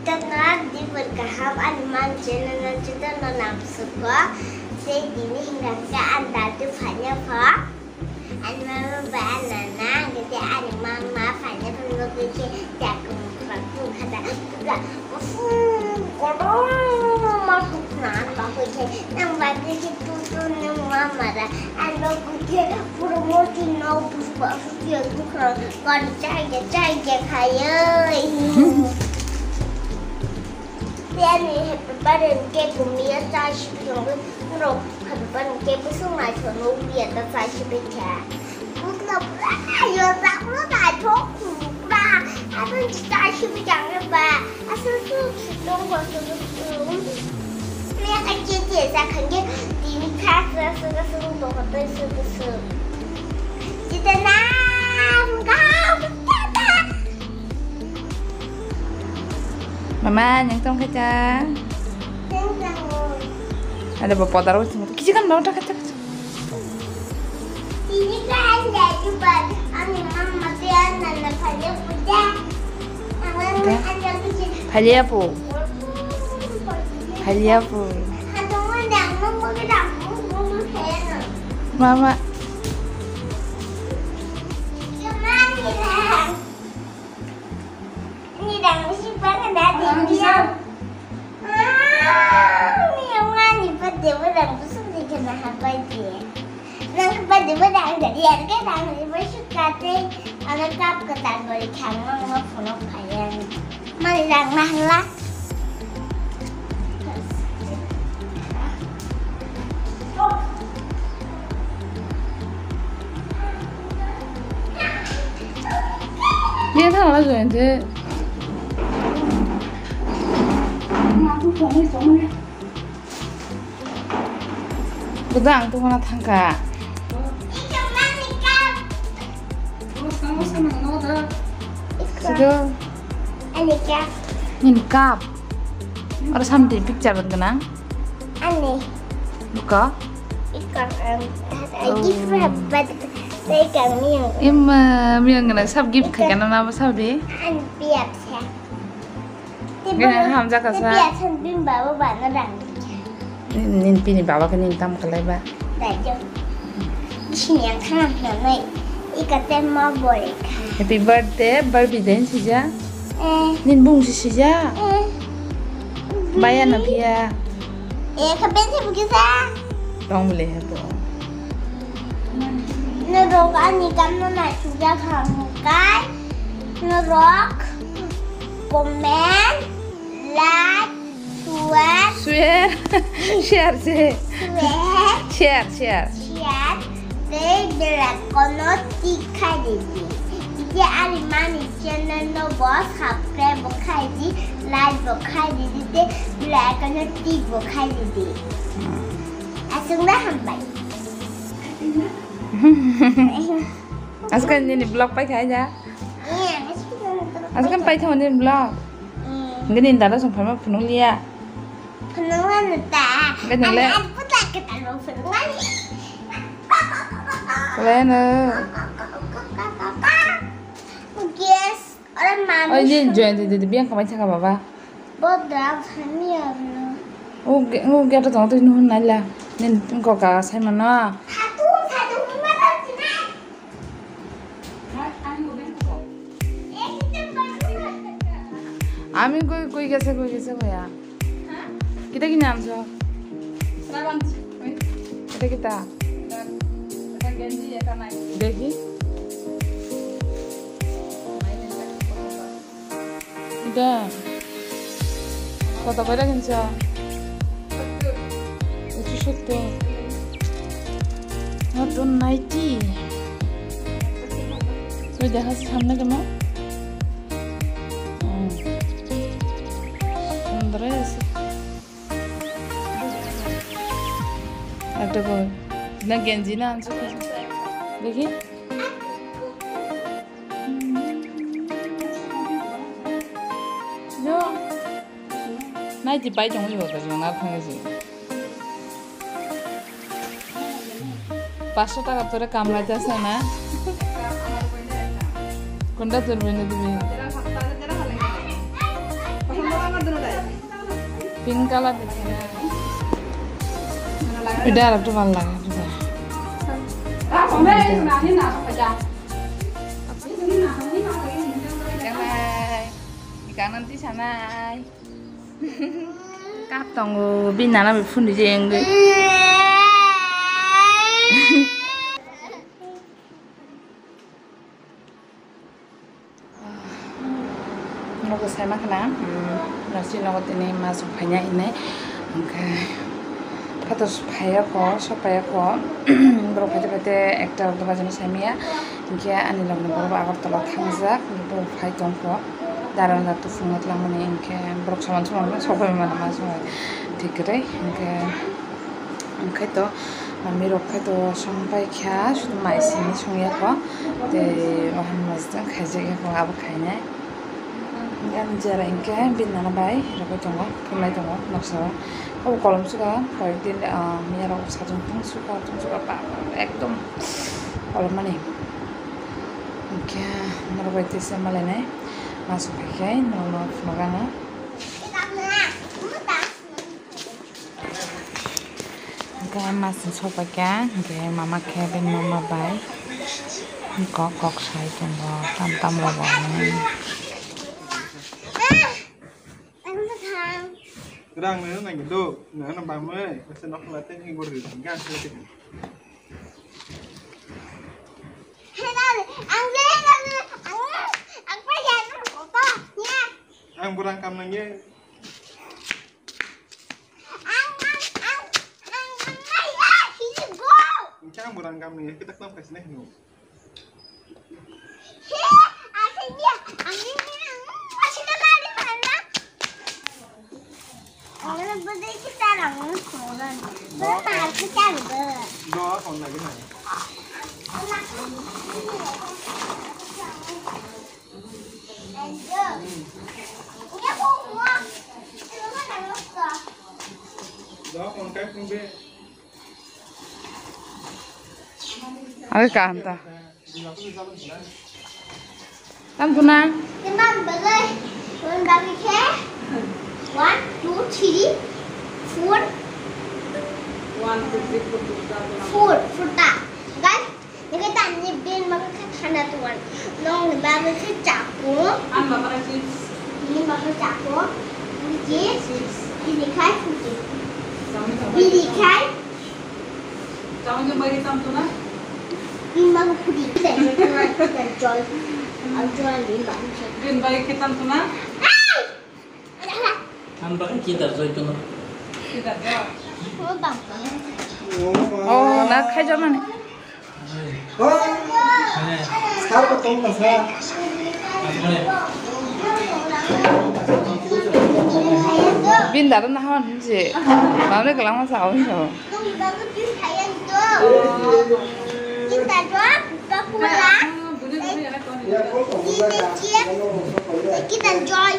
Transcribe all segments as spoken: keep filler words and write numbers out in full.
Tei no dibor kaham ani mom channel no jotono nang suko. Tei tini hingka khe ang dadu phaina pho. Ani mama bai ani nana, hingke tei ani mama phaina pho nugwi khe chakung bakung khada. Kotorma dukna ang bagwi khe, nang bagwi khe tutu nung mama da. Ang bagwi khe puro moti no busu busu khe dukna kari chai ya chai ya khayo. Tei ani happy birthday khe kumya chai si tongo. Norok happy birthday khe busung nai thono ya ta chai si kha. Bukla pura yo ta pura ta thok pura. Asan chita shi bi jang ba. Asan su su dong ko su su. Me ka che che sa khan ge di ni kha sa sa sa su dong ko su su su. Chita na ga ta ta. Mama, nang tong kha cha. Nang tong. Ada ba podar wa sima. Kisi kan ba ta kha cha. Tini khe ang dadu bai ani mama tei ani nana phalia phuja. Ang ang ang ang kisi. Phalia phu. Phalia phu. Ang tong ang ang ang ang ang ang ang ang. Mama. Kemana ni lang? Ni dang si bana dadi dia. Ah, ni yang ni pada orang tu sendiri kena apa je? Nang pada orang dari harga dang ni bersuka teh. Anak kap ketan beri kang nang mau phone kaya. Mari dang lah lah. Ye thang la join the. Buda ang tu mana thangka. Sido. Ani kap. Ini kap. Aro samti picture gwnang. Ani. Buka? Ika, em, Oh. Gift wrap, but they can me. Im, uh, miyang gwnang sab gift khai kana na ba sab di? An biap sa. Gwnang ham jaka sa. Biap san bim baba bana dang. Nin pini baba khe nin tam kalai ba. Dajo. Sini yang khana nanai. Ika te ma bore kha. Happy birthday, Barbie den sija. Eh. Nin bung si sija. Eh. Baya na pia. Eh, ka ben se buki sa. Tong bole he to. Norok ani kam no na sija khang kai. Norok comment, like, Share. Share. Share se. Share. Share, share. Share. Tei bell icon-o tick khai di di. Tei ani mani channel-no bo subscribe bo khai di, like bo khai di di, tei bell icon-o tick bo khai di di. Aswk na hambai. Aswk nini vlog pai khai ja. Aswk pai thang nini vlog. Hingke nini dada song phaima phunuk liya. Phunuk mano ta. Hingke nini le? Ani, ani puta ke ta lo phunuk mani. Kelaino. Yes, ora mami. Oi, nini join di, di, di, biang kamai thaka baba. Bo dra phani arno. O ge, o ge to tong to nuhun naila. Nini tungko ka sai mano. Thatu, thatu, ma ta sinai. Ami goi, goi gese, goi gese, goya. Kita kini amso? Kita kita. Deki. Ida. Kota koi lagi nsa? Itu satu. Not on ninety. Koi dah samne kemo? Hmm. Andres. Ekta koi. Na genji na ansu. Deki? No. Nai di pai jong yo ka jong na thang ji. Paso taka tore kamlai jasa na. Kunda tur bene dibi. Pink color. Ida arok tu bhal lage, ida. Janai, ikan nanti sanai. Kap tongo, bini nana bai phone rijak wngwi. Nogo sai ma khna, um, nasi nogo tini mas rok phaina hinwi, hwnkhe phato phaiya kho, sok phaiya kho, borok phaite phaite ekta rok baja no sai maya, hwnkhe ani logi ni borok bo Agartala thangjak, borok phai tong kho, dara no dara tufung no twlangmani, hwnkhe borok soman soman sok bai mano mas rok thik kwrwi, hwnkhe. Hwnkhe to manwi rok khe to song pai kha, sudu mai simi song ya kho, tei o han mosdeng khaijak ya kho, abo khainai. Ani jera hwnkhe bini nana bai rwgwi tongo, phunai tongo noksa o. Obo kolom suka, koyek din, ah, miya rok sajwk tong suka, tong suka, ba, ekdom kolom mani. Hwnkhe norok bai tei se malainai, ma song pai khe norok no phunukgana. Hwnkhe masing sopaikha, hwnkhe mama khe bini mama bai kok kok sai tongo, tam tam logo hinwi. Rang nang nang do, nang nang bamai, masa nok la tei ni gor ri, gan se tei. Ang burang kam nang ye. Hingke ang bo rang kam ni kita klam kaisa nai hino. Do, hon lagi nai. Age kaham ta. Tam tuna. Imam bagai, imam bagai khe. One, two, three, four. One, two, three, four, four ta. Guys, Nike tani bin maga khe thana tuan. Nong ni baga khe chaku. An baga khe chips. Ni baga khe chaku. Ni chips. Chips. Bini khai fuji. Bini khai. Chama ni baga tam tuna. Ni baga fuji. Joy. Al joy ni baga. Bin baga khe tam tuna. Ang bakal Kinder Joy tono. Oh, na khaijak mani. Sar ko tong ka sa. Bin daro na hon je. Mane kelang masa awin ho. Kinder Joy.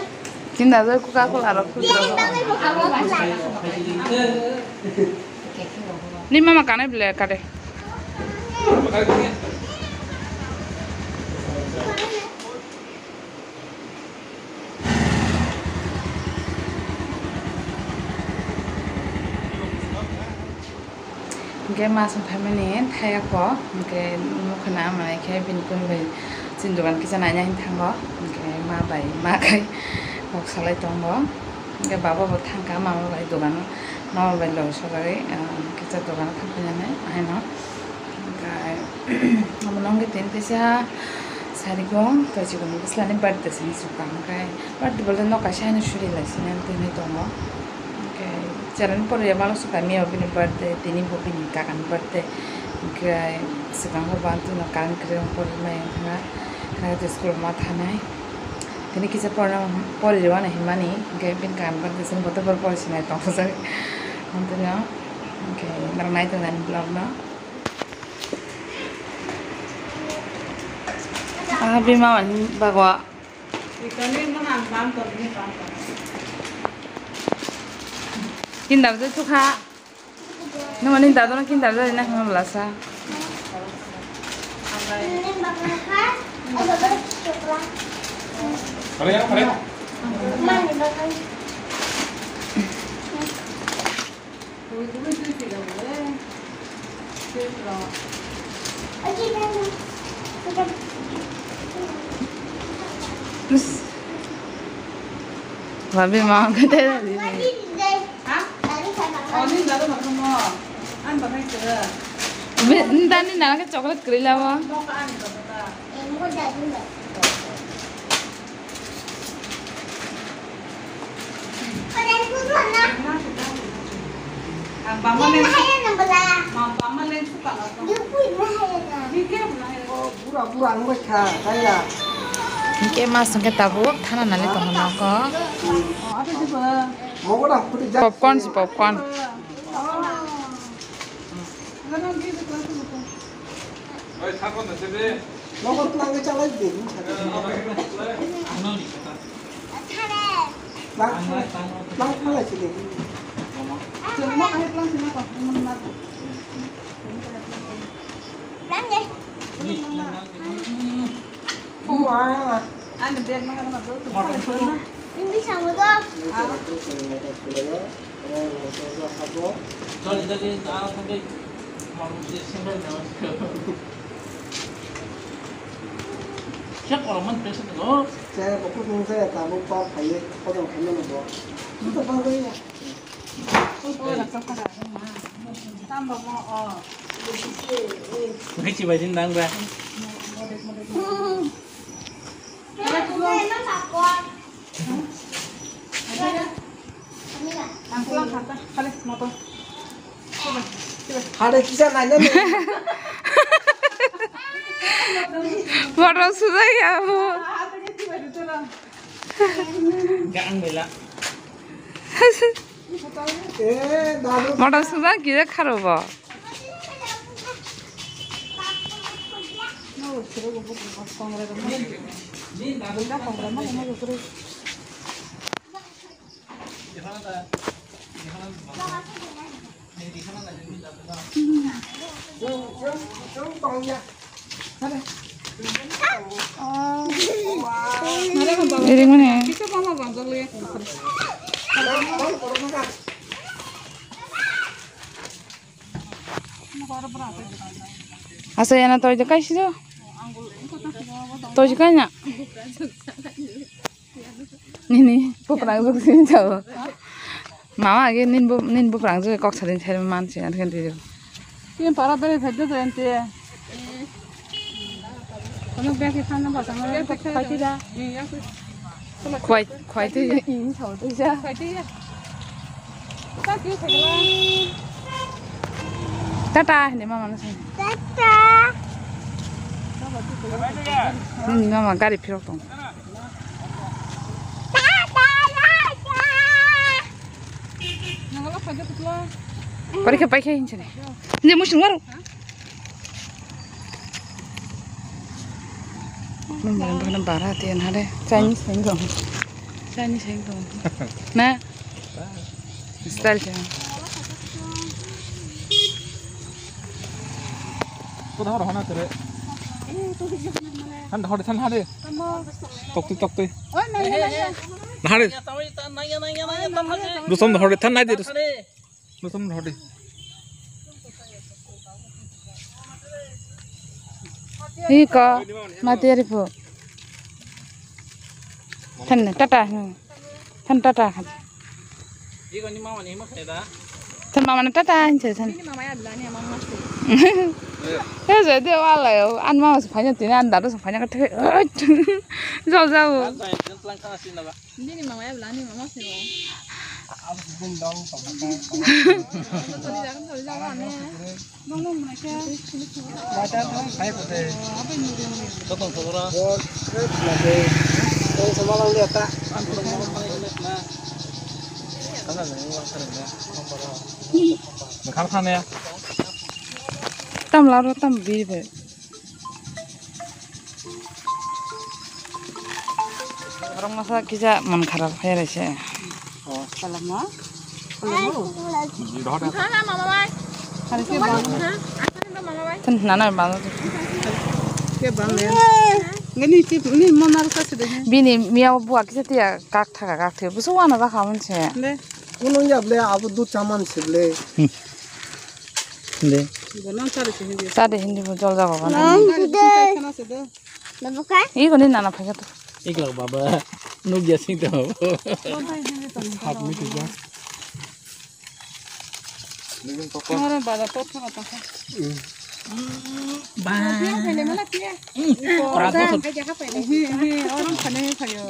Kinder Joy Coca-Cola rok. Ni mama kanai ble kade. Hingke ma song phaimani thaya kho, hingke nukha na manai khe bini kung bai chini dogan kisa naina hin thango, hingke ma bai ma khai kok salai tongo, hingke baba bo thangkha mama bai dogano, mama bai loi sogari, ah, kisa dogano thangphainani ahaino, hingke amo nongke tini teisa sarigo toichikoni bwslani birthday se hinwi sukha, hingke birthday bolte nok kaisa haino suri lai sini tini tongo, hingke. Chwraini poriya malo swkang mio bini birthday, tini bo bini kakani birthday. Hwnkhe swkang bo bantwino current kwrwi pori mai wngkha, hwnkhe school ma thanai. Tini kisa porna pori rwna hinmani, hwnkhe bini kakani birthday chwng botor botor pori sinai tongthokjagwi. Hwnkhe norok nai tongnani vlog no. Ah, bini mama ni bagwi. Kinder Joy tukha. Nung ani dadu no Kinder Joy na hwnna bwlasa. Kare ya, kare. Labi ma kete. Dani nana ke chocolate kri lawa. Hingke mas hingke tabuk thana nali tongo noko. Popcorn si popcorn. Oi, thangkon na sebe. Nogo twlang khe chalai de, bini sakhe. Twlang, twlang phalai se de. Chwng ma hai twlang se na ko, mon na. Twlang de. Ani bag ma na ma do. Hindi sa mo do. Siya ko man pesa ko. Siya ko kung sa ya tamo pa phaye ko dong khaina no bo. Ito ba ba ya. Ngai chi ba jin dang ba. Hade kisa nai nai. Motor sujai ya bo. Gang bela. Eh, dadu. Motor sujai kira kharo bo. Iri mane. Asa yana toy de kai sido. Toy kai na. Nini, buprang jok sini jabo. Mama age nin bu, nin buprang jok kok sadin sai man si an kan tiyo. Tin para bere thajjo to ente. Kono bag ki khana ba sama bag khai ti da. Khwai, khwai ti. In thau ti ja. Khwai ti ja. Tata hini mama no sai. Tata. Hmm, mama gari phirok tong. Pari khe pai khe hinchini. Hindi musun waru. Mama bana bara tiyan hare. Chinese heng dong. Chinese heng dong. Na? Style cha. Ko da hor hona tere. Than hor than hade. Tok tui tok tui. Hade. Dusam hor than nai de. Dusam hor de. Iko mati ari pu. Than tata. Than tata. Than mama na tata hinse than. Ya jadi wala yo an mama se phanya tini an dadu se phanya kate. Jol jao. Nini mama ya belani mama sini. Toli jagan toli jagan ane. Nong nong mana kya? Mata tong kai pute. Apa ini dia? Jotong tolora. Bos, eh, lagi. Tong sama lang dia ta. Kana ni wang sana na. Kham kham ya. Tam laro tam bi be. Borok masa kisa mon kharap khe raise. Oh, salam ma. Salam ma. Hari ke bang. Kan nana bang. Ke bang ya. Ngani ti ni monar ka sede. Bini miya bua kisa tiya kak thaka kak the. Busu wana ba khamun se. Le. Kunung ya ble abu du chaman se ble. De. Tade hindi bo jol jago bana. Nang sudai. Babu ka? Iko ni nana phai to. Iklak baba. Nuk ya sing to. Hat mi tu ja. Oro baba to thang ta. Ba. Pele mana pia. Ora to. Hi hi oro khane phayo.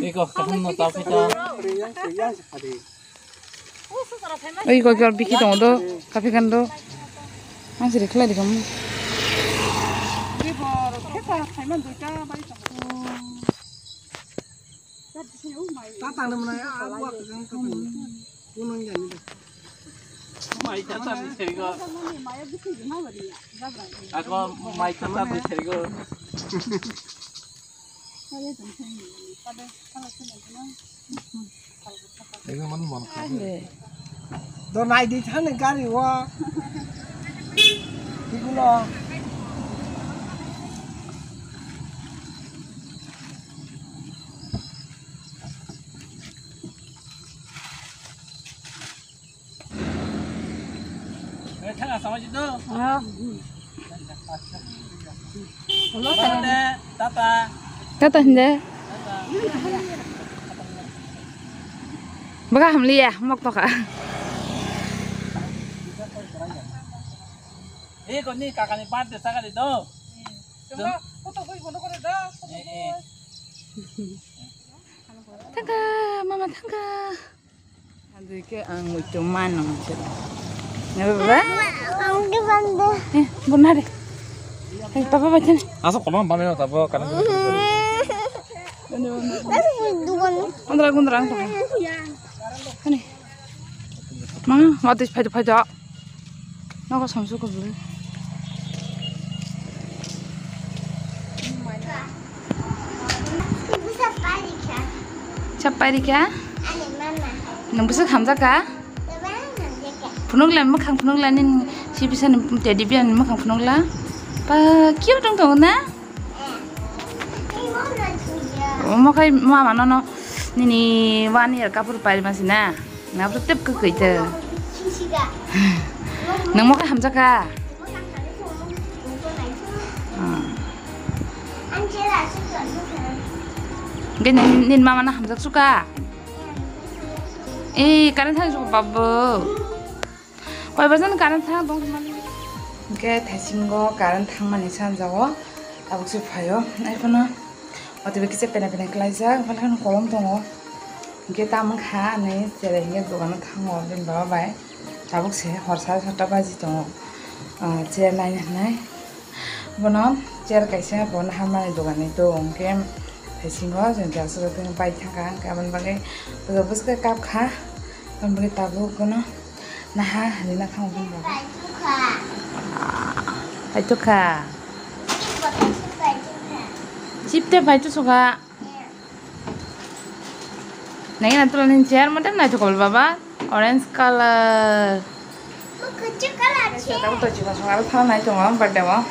Iko kaham no ta phai ta. Oi, kok kok biki tongo do, kapi kan do. Ang siri khlai di kamu. Mai tata ni seri go. Ako mai tata ni seri go. Ego manu manu kha. Ande. Do nai di thani gari o. Igulo. Tata hinde. Baga hamliya, mok toka. Eh, kau ni kakak ni part dia sakali tu. Thangka, mama thangka. Andui ke ang muitu mano muitu. Nebe ba? Ang ke bande. Eh, bunare. Eh, papa baca ni. Asal kolom bame na tabo kan. Asu muitu kan. Andra gundra ang. Ani. Ma, mati phai phai. Nogo samsu ko bulu. Chap pai rikha? Nang bwswk hamjak ka? Phunukla mwkhang phunukla nini si bisa ni teddy bear ni mwkhang phunukla. Pa cute wng tongo na? Omo khai mama nono nini one year kapur pairima si na. Nabro tep kwkwi te. Nang mo khai hamjak ka? Hwnkhe nini mama no hamjak suka? Eh, current thang suka babu. Koi bajan current thang dong mani. Hwnkhe thaisingo current thangmani sanjago tabuk se phaio. Ai phano otibe kisa pena pena klaijak, phano kolom tongo. Hwnkhe tamo kha ani cherai hwnkhe dogano thango bini baba bai. Tabuk se horsa satta baji tongo. Ah, chair naina hinai. Bono chair kaisa bo naharmani dogan ni to hwnkhe thaisingo chwng bai thangkha hwnkhe aboni bagwi bwswk kap kha. Aboni bagwi tabuk bono naha rina thango bini baba. Paithukha. Chip te paithukha. Nai na tula ni chair motem nai thukol baba, orange color. Tabuk to chikon song aro thanai tongo birthday o.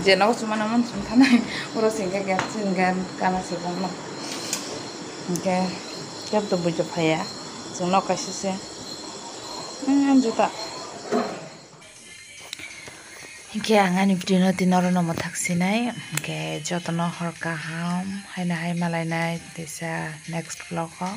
Je nogo chuma na man chum thanai. Oro singke gap singke kana se bongno. Hwnkhe kebo to buicho phaiya. Chwng nok kaisa se. Hmm, juta. Hwnkhe ang ani video no tini oro no mwthak sinai, hwnkhe jotono hor kaham haino hai malainai teisa next vlog o.